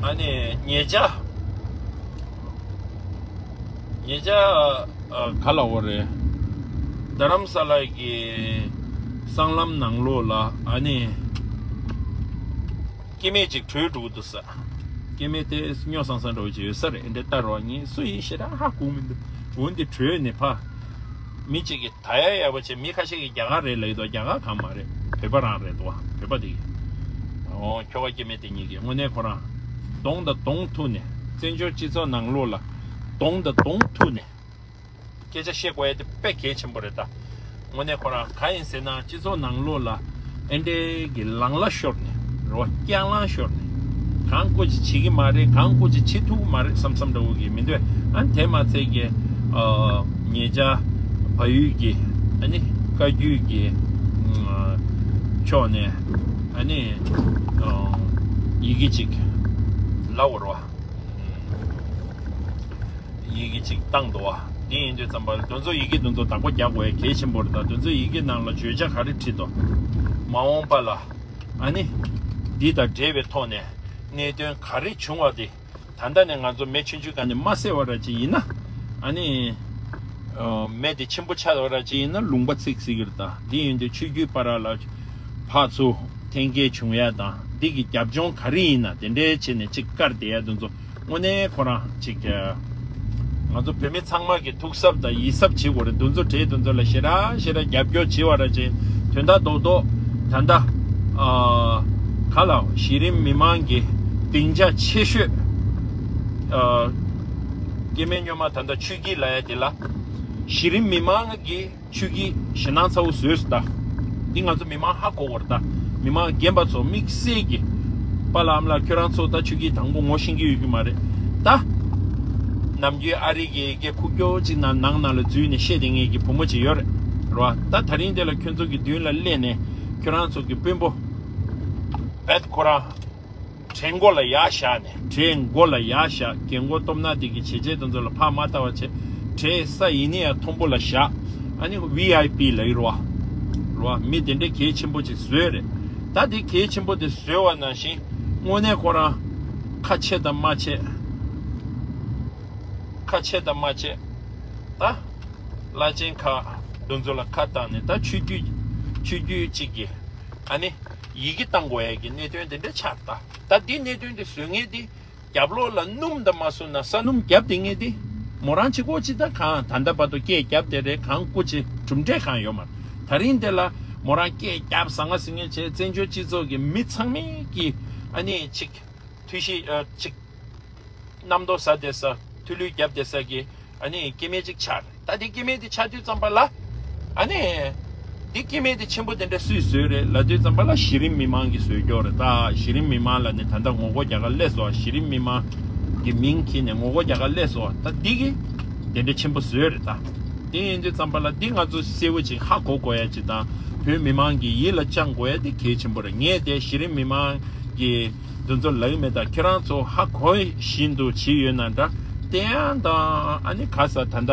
ཨ་ནི་ཉེ་ཆར་ཉེ་ཆར་ག་ལ་འོ་རེད། རྡ་རམ་ས་ལ་གི་སྲང་ལམ་ནང་ལོགས་ལ་ཨ་ནི་སྐྱེ་དམན་ཅིག་བྲོས་འགྲོ་གི་འདུག་ས། སྐྱེ་དམན་དེ་སྨྱོ་སང་སང་འདྲ་བོ་ཅིག་ཡོད་ས་རེད། འདྲ་ལྟ་རོགས། ངས་སུ་ཡིན་ཞེ་དྲག་ཧ་གོ་མི་འདུག་འོན་ཏེ་བྲོས་ནས་ཕ། མི་གཅིག་གིས་ད་ཡ་ཡག་པོ་བྱས། མི་ཁ་ཤས་ཀྱིས་རྒྱ་གར་རེད་ལབ་ཡོད་དོ། རྒྱ་གར་གང་མ་རེད། བོད་པ་རང་རེད་དོ། བོད་པ་དེ་གིས། ཨོ། ཁྱོ་ག་སྐྱེ་དམན་དེ་གཉིས་ཀྱིས་དངོས་གནས་ཁོ་རང་གདོང་དང་གདོང་ཐུག་ནས། བཙན་བྱོལ་སྤྱི་ཚོགས་ནང་ལོགས་ལ་གདོང་དང་གདོང་ཐུག་ནས། སྐད་ཆ་བཤད་དགོས་ཡ་དེ་དཔེ་གལ་ཆེན་པོ་རེད་ད། དངོས་གནས་ཁོ་རང་གང་ཡིན་ཟེར་ན། སྤྱི་ཚོགས་ནང་ལོགས་ལ་ཨེ་འདྲའི་གི་ལངས་གླ་ཤོར་ནས། རེད་བ། སྐྱག་ལངས་ཤོར་ནས། གང་བཀོད་ཅིག་བྱེད་ཀྱི་མ་རེད། གང་བཀོད་ཅིག་བྱེད་ཐུབ་ཀྱི་མ་རེད་བསམ་བསམ་འདྲ་བོ་གི་མི་འདུག་ཨ་ནི་དེ་མ་ཚད་ཀྱི། ཨ། ཉེ་ཆར་བལ་ཡུལ་གྱི། ཨ་ནི་བཀའ་བརྒྱུད་ཀྱི། ཨ། ཕྱོགས་ནས། ཨ་ནི། ཨ། ཡི་གེ་ཅིག་ལབ་པ་རེད་བ། ཡི་གེ་ཅིག་བཏང་འདུག་བ། དེ་ཡིན་དུས་ཙམ་པ་ལ་དེ་ཚོ་ཡི་གེ་དེ་ཚོ་བདག་པོ་རྒྱག་དགོས་ཡ་གལ་ཆེན་པོ་རེད། ད་དེ་ཚོ་ཡི་གེ་ནང་ལ་བརྗོད་བྱ་ག་རེ་བྲིས་འདུག་མ་འོངས་པ་ལ་ཨ་ནི་འདི་དང་འབྲེལ་བའི་ཐོག་ནས་གནད་དོན་ག་རེ་བྱུང་བ་དེ། ད་ལྟ་ནས་ང་ཚོ་མེ་ཆུང་ཆུང་སྒང་ནས་མ་བསད་པ་འདྲ་ཅིག་ཡིན་ན། ཨ་ནི། ཨ། མེ་དེ་ཆེན་པོ་ཆགས་པ་འདྲ་ཅིག་ཡིན་ན་ལུང་པ་ཚིག་ཟེར་གྱི་རེད། ད་འདི་ཡིན་དུས་ཆོས་བརྒྱུད་བར་ལ་ཕར་ཚུར་འཐེན་འཁྱེར་བྱུང་ཡ་དང་། འདི་གི་རྒྱབ་ལྗོངས་ག་རེ་ཡིན་ན། དེ་འདྲའི་བྱས་ནས་ཅིག་བཀར་བསྡད་ཡ་དེ་ཚོ། དངོས་གནས་ཁོ་རང་ཅིག་ང་ཚོ་བོད་མི་ཚང་མ་གི་ཐུགས་གཟབ་དང་ཡིད་གཟབ་བྱེད་དགོས་རེད། དེ་ཚོ་གྲས་དེ་ཚོ་ལ་ཞེ་དྲག་ཞེ་དྲག་རྒྱབ་སྐྱོར་བྱེད་པ་འདྲ་ཅིག་དོན་དག་རྡོག་རྡོག་ད་ལྟ། ཨ། ག་ལ། གཞི་རིམ་མི་མང་གི་སྡིངས་ཆ་ཆེ་ཤོས། ཨ། སྐྱེ་དམན་སྨྱོན་མ་ད་ལྟ་ཆོས་བརྒྱུད་ལབ་ཡ་དེ་ལ། གཞི་རིམ་མི་མང་གི་ཆོས་བརྒྱུད་ཞེད་སྣང་ཚ་བོ་བཟོས་སོང་ད། འདི་ང་ཚོ་མི་མང་ཧ་གོ་དགོས་རེད་ད། མི་མང་རྒན་པ་ཚོ་དམིགས་བསལ་གྱི། པཱ་ལགས་ཨ་མ་ལགས་ཁྱོད་རང་ཚོ་ད་ཆོས་བརྒྱུད་དང་པོ་ངོ་ཤེས་ཀྱི་ཡོད་ཀྱི་མ་རེད་ད། ནམ་རྒྱུན་ཨ་རི་གི་སྐད་ཁུག་ཀྱོག་ཅིག་ནང་ནང་ནང་ལ་འཛུལ་ནས་བཤད་བསྡད་མཁན་གྱི་བུ་མོ་ཅིག་ཡོད་རེད། རེད་བ། ད་དེ་རིང་དེ་ལ་ཁྱོད་ཚོ་གི་མདུན་ལ་སླེབས་ནས་ཁྱོད་རང་ཚོ་གི་དཔོན་པོ་བེད་ཁོ་རང་གྲལ་མགོ་ལ་ཡར་བཞག་ནས། གྲལ་མགོ་ལ་ཡར་བཞག་རྒན་གོག་སྟོབས་ན་དེ་གི་བྱས་རྗེས་དེ་ཚོ་ལ་ཕར་མ་ལྟ་བ་བྱས། གྲལ་ས་ཡིན་ན་ཡང་མཐོན་པོ་ལ་བཞག་ཨ་ནི་ཝི་ཨའི་པི་ལབ་ཀྱི་རེད་བ། རེད་བ། མི་དེ་འདྲའི་གལ་ཆེན་པོ་ཅིག་བཟོས་རེད། ད་དེ་གལ་ཆེན་པོ་དེ་བཟོས་པ་ནང་བཞིན་དངོས་གནས་ཁོ་རང་ཁ་ཕྱེ་དང་མ་ཕྱེ། ཁ་ཕྱེ་དང་མ་ཕྱེ། ད་བླ་ཆེན་ཁག་དེ་ཚོ་ལ་ཁ་བཏང་ནས། ད་ཆོས་བརྒྱུད་ཆོས་བརྒྱུད་གཅིག་གི་ཨ་ནི་ཡི་གེ་བཏང་དགོས་ཡ་གི་གནད་དོན་དེ་འདྲ་ཆགས། ད་ད་འདི་གནད་དོན་དེ་བཟོ་མཁན་དེ་རྒྱབ་ལོགས་ལ་སྣུམ་དང་མ་བཟོས་ན་ས་སྣུམ་བརྒྱབ་བསྡད་མཁན་དེ་མོ་རང་གཅིག་པོ་ཅིག་ད་གང་། ད་ལྟ་བར་དུ་སྐད་བརྒྱབ་བསྡད་རེད། གང་སྐུ་མཁྱེན་གྲུབ་འབྲས་གང་ཡོད་མ་རེད། ད་རིང་དེ་ལ་མོ་རང་སྐད་བརྒྱབ་ཟང་ང་ཟིང་ངེ་བྱས། བཙན་བྱོལ་སྤྱི་ཚོགས་ཀྱི་མི་ཚང་མས་ཀྱི་ཨ་ནི་ཅིག་ཐུགས་གཤིས། ཨ། ཅིག་རྣམ་རྟོག་ཟ་བསྡད་ས། ཐུགས་ལུས་བརྒྱབ་བསྡད་ས་གི་ཨ་ནི་སྐྱེ་དམན་ཅིག་ཆགས་རེད། ད་འདི་སྐྱེ་དམན་དེ་ཆགས་དུས་ཙམ་པ་ལ་ཨ་ནི། འདི་སྐྱེ་དམན་དེ་ཆེན་པོ་དེ་འདྲ་སུས་བཟོས་རེད་ལབ་དུས་ཙམ་པ་ལ་གཞི་རིམ་མི་མང་གིས་བཟོས་ཀྱོག་རེད། ད་གཞི་རིམ་མི་མང་ལ་ནི་ད་ལྟ་ངོ་རྒོལ་རྒྱག་ག་སླེབས་སོང་། གཞི་རིམ་མི་མང་གི་མིང་འཁྱེར་ནས་ངོ་རྒོལ་རྒྱག་ག་སླེབས་སོང་། ད་འདི་གིས་དེ་འདྲ་ཆེན་པོ་བཟོས་རེད་ད། དེ་ཡིན་དུས་ཙམ་པ་ལ་འདི་ང་ཚོ་གསལ་བོ་ཅིག་ཧ་གོ་དགོས་ཡ་ཅིག་དང་། བོད་མི་མང་གིས་ཡིད་ལ་བཅངས་དགོས་ཡ་དེ་གལ་ཆེན་པོ་རེད། ངས་དེ་གཞི་རིམ་མི་མང་གི་འདི་ཚོ་ལབ་ཀྱི་མེད། ད་ཁྱེད་རང་ཚོ་ཧ་གོ་བཞིན་དུ་བྱས་ཡོད་ན་འདྲ། བསྟན་དབྱངས་དང་ཨ་ནི་ག་ས་ད་ལྟ་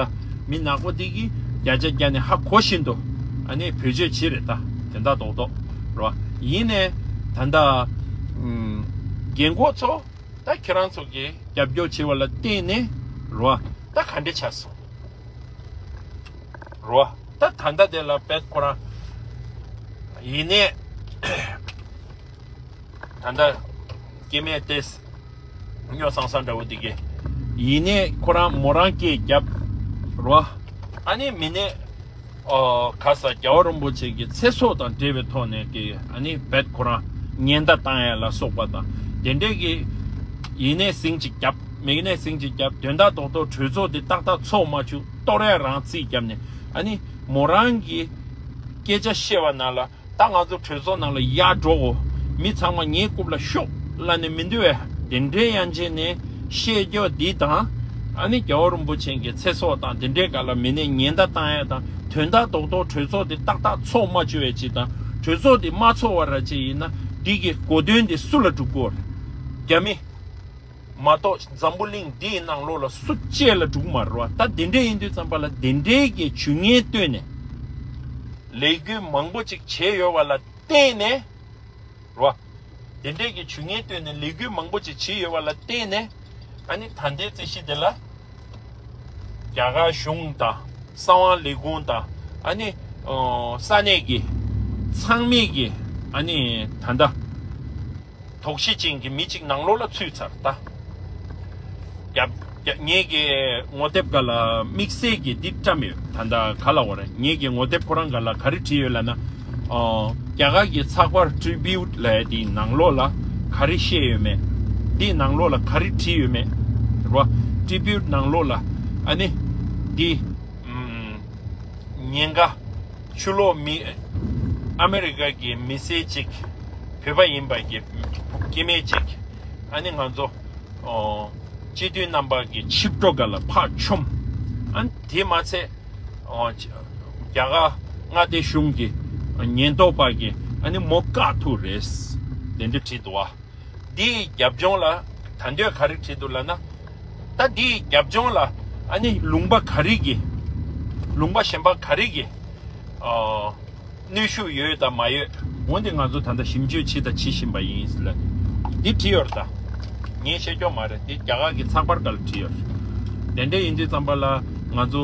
མི་ནག་པོ་འདི་གིས་བརྒྱ་ཆ་བརྒྱ་ནས་ཧ་གོ་བཞིན་དུ་ཨ་ནི་བེད་སྤྱོད་བྱས་རེད་ད། དོན་དག་རྡོག་རྡོག་རེད་བ། ཡིན་ནའི་ད་ལྟ་ཨུམ། རྒན་གོག་ཚོ། ད་ཁྱེད་རང་ཚོ་གིས་རྒྱབ་སྐྱོར་བྱས་པ་ལ་བརྟེན་ནས་རེད་བ། ད་ག་འདྲ་ཆགས་སོང་རེད་བ། ད་ད་ལྟ་དེ་ལ་བེད་ཁོ་རང་ཡིན་ནའི། ད་ལྟ་སྐྱེ་དམན་དེ་སྨྱོ་སང་སང་འདྲ་བོ་འདི་གི་ཡིན་ནའི་ཁོ་རང་མོ་རང་སྐད་བརྒྱབ་རོ། ཨ་ནི་མིན་ནའི་ཨོ་ག་ས་རྒྱལ་བ་རིན་པོ་ཆེ་གི་ཚེ་སྲོག་དང་འབྲེལ་བའི་ཐོག་ནས་ཀྱི་ཨ་ནི་བེད་ཁོ་རང་ཉེན་བརྡ་བཏང་ཡ་ལ་སོགས་པ་དང་དེ་འདྲས་ཀྱི་ཡིན་ནའི་ཟིང་ཅིག་བརྒྱབ། མིན་ནའི་ཟིང་ཅིག་བརྒྱབ། དོན་དག་རྡོག་རྡོག་གྲོས་ཚོགས་འདི་ཏག་ཏག་ཚོགས་མ་བཅུག་གཏོར་ཡ་རང་རྩིས་བརྒྱབ་ནས་ཨ་ནི་མོ་རང་གི་སྐད་ཆ་བཤད་པ་ནང་ལ། ད་ང་ཚོ་གྲོས་ཚོགས་ནང་ལ་ཡར་འགྲོ་དགོས། མི་ཚང་མ་ངའི་རྐུབ་ལ་ཤོག་ལབ་ནས་མི་འདུག་བས། དེ་འདྲའི་ཡང་བྱས་ནས་བཤད་རྒྱུ་འདི་དང་། ཨ་ནི་རྒྱལ་བ་རིན་པོ་ཆེ་གི་ཚེ་སྲོག་དང་དེ་འདྲའི་སྒང་ལ་མི་ནས་ཉེན་བརྡ་བཏང་ཡ་དང་། དོན་དག་རྡོག་རྡོག་གྲོས་ཚོགས་འདི་ཏག་ཏག་ཚོགས་མ་བཅུག་པའི་ཅིག་དང་། གྲོས་ཚོགས་འདི་མ་ཚོགས་པ་ར་ཅིག་ཡིན་ན་འདི་གི་གོ་དོན་འདི་སུ་ལ་འགྲུབ་དགོས་རེད། རྒྱ་མི། མ་གཏོགས་འཛམ་བུ་གླིང་འདིའི་ནང་ལོགས་ལ་སུ་གཅིག་ལ་འགྲུབ་མ་རེད་བ། ད་དེ་འདྲས་ཡིན་དུས་ཙམ་པ་ལ་དེ་འདྲས་ཀྱི་ཇུས་ངན་བཏོན་ནས་ལས་འགུལ་མང་པོ་ཅིག་བྱས་ཡོད་པ་ལ་བརྟེན་ནས་རེད་བ། དེ་འདྲས་ཀྱི་ཇུས་ངན་བཏོན་ནས་ལས་འགུལ་མང་པོ་ཅིག་བྱས་ཡོད་པ་ལ་བརྟེན་ནས་ཨ་ནི་ད་ལྟའི་རྩིས་གཞི་དེ་ལ་རྒྱ་གར་གཞུང་དང་གསང་བ་ལས་ཁུངས་དང་ཨ་ནི་ཨོ་ས་གནས་ཀྱི་ཚང་མས་ཀྱི་ཨ་ནི་ད་ལྟ། དོགས་གཞི་ཅན་གྱི་མི་གཅིག་ནང་ལོགས་ལ་ཚུད་ཚར་ད། རྒྱབ་རྒྱ་ངེད་ཀྱི་ངོ་དེབ་སྒང་ལ་དམིགས་བསལ་གྱི་འདི་བཀྲམ་ཡོད། ད་ལྟ་ག་ལ་བ་རེད། ངེད་ཀྱི་ངོ་དེབ་ཁོ་རང་སྒང་ལ་ག་རེ་བྲིས་ཡོད་ལབ་ན། ཨོ། རྒྱ་གར་གྱི་ཚགས་པར་Tribute་ལབ་ཡ་དེའི་ནང་ལོགས་ལ་ག་རེ་བཤད་ཡོད་མེད། འདིའི་ནང་ལོགས་ལ་ག་རེ་བྲིས་ཡོད་མེད་རེད་བ། Tribute་ནང་ལོགས་ལ་ཨ་ནི་འདི་ཨམ། ཉེན་ཁ། ཕྱི་ལོགས་མི། ཨ་མེ་རི་ཀ་གི་མི་སེར་གཅིག་བོད་པ་ཡིན་པ་གི་སྐྱེ་དམན་གཅིག་ཨ་ནི་ང་ཚོ་ཨོ། སྤྱི་འཐུས་རྣམ་པ་གི་ཆིབས་བསྒྲགས་སྒང་ལ་ཕར་མཆོངས། ཨ་ནི་དེ་མ་ཚད་ཨོ། རྒྱ་གར་མངའ་སྡེ་གཞུང་གི་ཉེན་རྟོག་པ་གི་ཨ་ནི་མོ་བཀག་ཐུབ་རེད། དེ་འདྲ་བྲིས་འདུག་བ། འདིའི་རྒྱབ་ལྗོངས་ལ་ད་འདོད་ག་རེ་བྲིས་འདུག་ལབ་ན། ད་འདིའི་རྒྱབ་ལྗོངས་ལ་ཨ་ནི་ལུང་པ་ག་རེ་གི། ལུང་པ་གཞན་པ་ག་རེ་གི། ཨ། གནོན་ཤུགས་ཡོད་དང་མ་ཡོད། འོན་ཏེ་ང་ཚོ་ད་ལྟ་ཞིབ་འཇུག་བྱེད་དང་བྱེད་བཞིན་པ་ཡིན་ལ། འདི་བྲིས་ཡོད་རེད་ད། ངས་བཤད་རྒྱུ་མ་རེད། འདི་རྒྱ་གར་གྱི་ཚགས་པར་སྒང་ལ་བྲིས་ཡོད་རེད། དེ་འདྲ་ཡིན་དུས་ཙམ་པ་ལ་ང་ཚོ་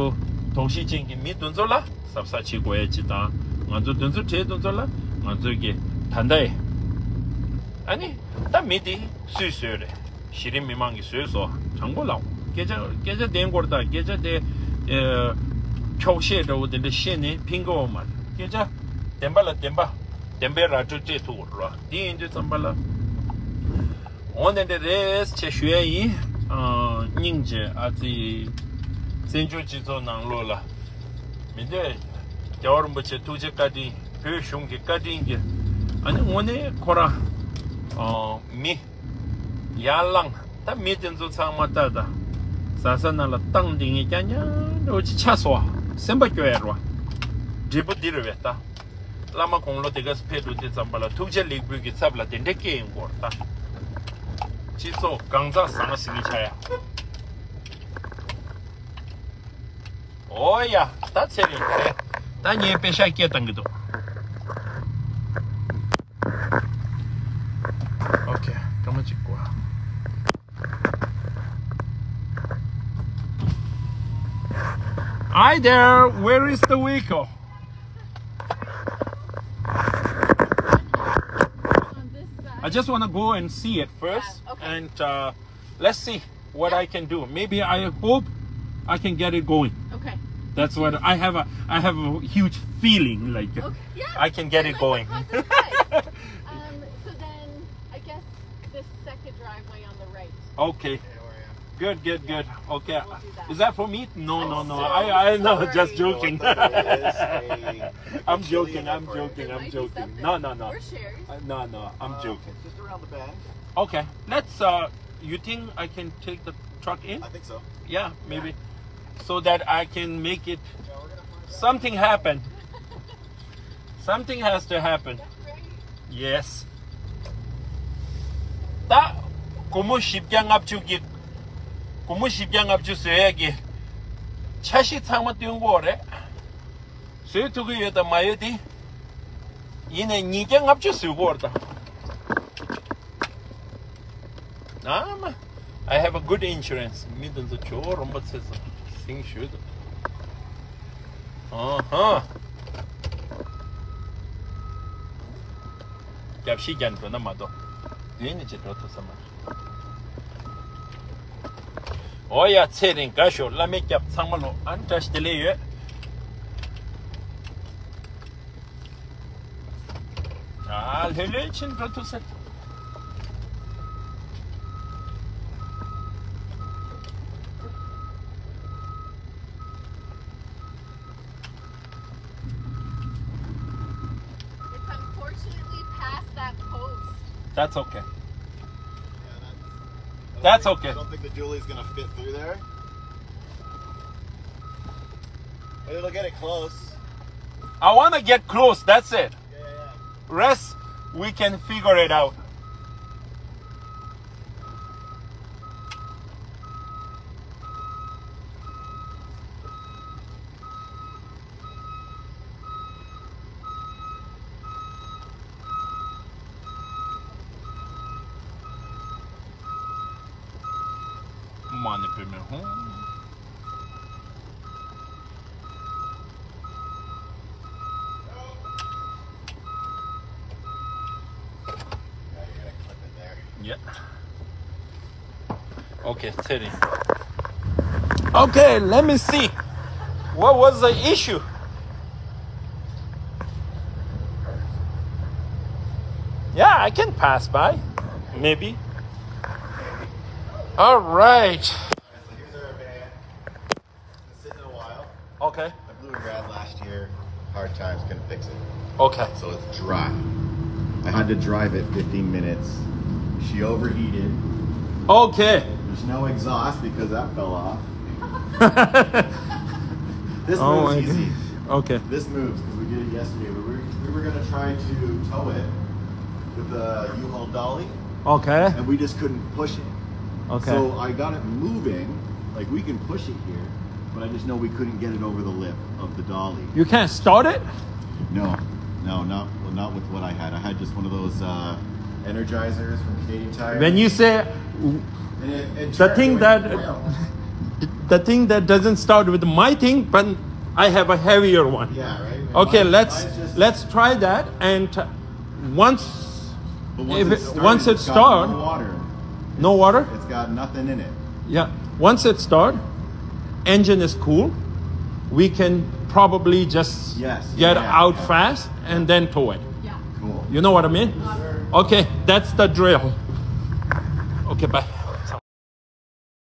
དོགས་གཞི་ཅན་གྱི་མི་དེ་ཚོ་ལ་གཟབ་གཟབ་བྱེད་དགོས་ཡ་ཅིག་དང་། ང་ཚོ་དེ་ཚོ་གྲས་དེ་ཚོ་ལ་ང་ཚོ་གི་ད་ལྟ་ཡི་ཨ་ནི་ད་མི་དེ་སུས་བཟོས་རེད། གཞི་རིམ་མི་མང་གིས་བཟོས་སོ། དྲང་པོ་ལབ། སྐད་ཆ་སྐད་ཆ་བདེན་སྐོར་དང་སྐད་ཆ་དེ་ཨེ། འཁྱོག་བཤད་འདྲ་བོ་དེ་འདྲ་བཤད་ནས་ཕན་གྱི་ཡོད་མ་རེད། སྐད་ཆ་བདེན་པ་ལ་བདེན་པ། བདེན་པའི་ར་སྤྲོད་སྤྲད་ཐུབ་དགོས་རེད་བ། དེ་ཡིན་དུས་ཙམ་པ་ལ། འོ་དེ་འདྲ་རེད་ཅེས་ཞུ་ཡ་ཡིན། ཨ། སྙིང་རྗེ་ཨ་ཙི། བཙན་བྱོལ་སྤྱི་ཚོགས་ནང་ལོགས་ལ་མི་འདོད། རྒྱལ་བ་རིན་པོ་ཆེ་ཐུགས་རྗེ་བཀའ་དྲིན། བོད་གཞུང་གི་བཀའ་དྲིན་གྱིས་ཨ་ནི་དངོས་གནས་ཁོ་རང་ཨ། མི་ཡར་ལངས། ད་མི་དེ་ཚོ་ཚང་མ་ལྟ་ད། ཟ་ས་ནང་ལ་བཏང་འདི་ངས་ཀྱང་ཉག་འདྲ་བོ་ཅིག་ཆགས་སོང་བ། སེམས་པ་སྐྱོ་ཡ་རེད་བ། འབྲས་བུ་འདི་རེད་བས་ད། བླ་མ་དགུང་ལོ་དེ་ག་ཕེབས་འགྲོ་དུས་ཙམ་པ་ལ་ཐུགས་རྗེ་ལེགས་འབུལ་གྱི་ཚབ་ལ་དེ་འདྲ་སྐྱེས་ཡོང་གི་ཡོད་རེད་ད། སྤྱི་ཚོགས་གང་ཟག་བཟང་ཟེར་མཁན་ཆགས་ཡ། ཨོ་ཡ། ད་ཚེ་རིང་རེད། ད་ངས་པེ་ཤག་སྐད་བཏང་གི་འདུག་ཨོ་ཁེ། སྐར་མ་གཅིག་གོ། Hi there, where is the vehicle? I just want to go and see it first, yeah, okay. And uh, let's see what I can do. Maybe I hope I can get it going. Okay. That's what I have a I have a huge feeling like okay. Yeah, I can get it going. Um, so then I guess this second driveway on the right. Okay. Good, good, good. Okay. We'll do that. Is that for me? No, no, no. I, I know. Just joking. I'm joking. I'm joking. I'm joking. No, no, no. Uh, no, no. I'm joking. Just around the bend. Okay. Let's. Uh, you think I can take the truck in? I think so. Yeah, maybe. So that I can make it. Something happened. Something has to happen. Yes. ད་སྒོར་མོ་བཞི་བརྒྱ་ལྔ་བཅུ་གི། སྒོར་མོ་བཞི་བརྒྱ་ལྔ་བཅུ་བཟོ་ཡས་ཀྱི་འཆར་གཞི་ཚང་མ་བཏོན་དགོས་རེད། བཟོ་ཐུབ་ཀྱི་ཡོད་དང་མ་ཡོད་དེ། ཡིན་ནའི་ཉིས་བརྒྱ་ལྔ་བཅུ་བཟོ་དགོས་རེད་ད། ཨ་མ། I have a good insurance. མི་དེ་ཚོ་ཇོ་བོ་རིན་པོ་ཆེ་ཚོ་སིང་ཞུས་འདུག་ཨ་ཧ། རྒྱབ་ཤིག་རྒྱབ་འགྲོ་ན་མ་གཏོགས་མདུན་ནས་ཅིག་འགྲོ་ཐུབ་ས་མ་རེད། ཨོ་ཡ། ཚེ་རིང་དགའ་ཤོག་བླ་མའི་སྐྱབས་ཚང་མ་ལོ། ཨ་ནི་བཀྲ་ཤིས་བདེ་ལེགས་ཡོད། ཨ་ལྷོད་ལྷོད་ཕྱིན་འགྲོ་ཐུབ་ས། It's unfortunately past that post. That's okay. Yeah, that's, I don't That's think, okay. I don't think the dually's gonna fit through there. But it'll get it close. I wanna get close, that's it. Yeah, yeah, yeah. Rest, we can figure it out. མ་ཎི་པདྨེ་ཧཱུྃ། Yeah. Okay, thirty. Okay, let me see. What was the issue? Yeah, I can pass by. Maybe. All right. So here's our van. It's been sitting a while. Okay. I blew a grad last year. Hard times, couldn't fix it. Okay. So it's dry. I had to drive it fifteen minutes. She overheated. Okay. There's no exhaust because that fell off. This Oh moves my easy. God. Okay. This moves because we did it yesterday. We were, we were going to try to tow it with the U-Haul dolly, Okay. and we just couldn't push it. Okay. So I got it moving. Like, we can push it here, but I just know we couldn't get it over the lip of the dolly. You can't start it? No, no, not well, not with what I had. I had just one of those uh, energizers from Canadian Tire. When you say And it, it the thing that well. The thing that doesn't start with my thing, but I have a heavier one. Yeah, right. Okay, let's just... let's try that, and once... But once if it, it started, once it start, no water. No water? It's got nothing in it. Yeah. Once it start, engine is cool. We can probably just yes, get yeah, out yeah. fast and then tow it. Yeah. Cool. You know what I mean? Yes, okay, that's the drill. Okay, bye.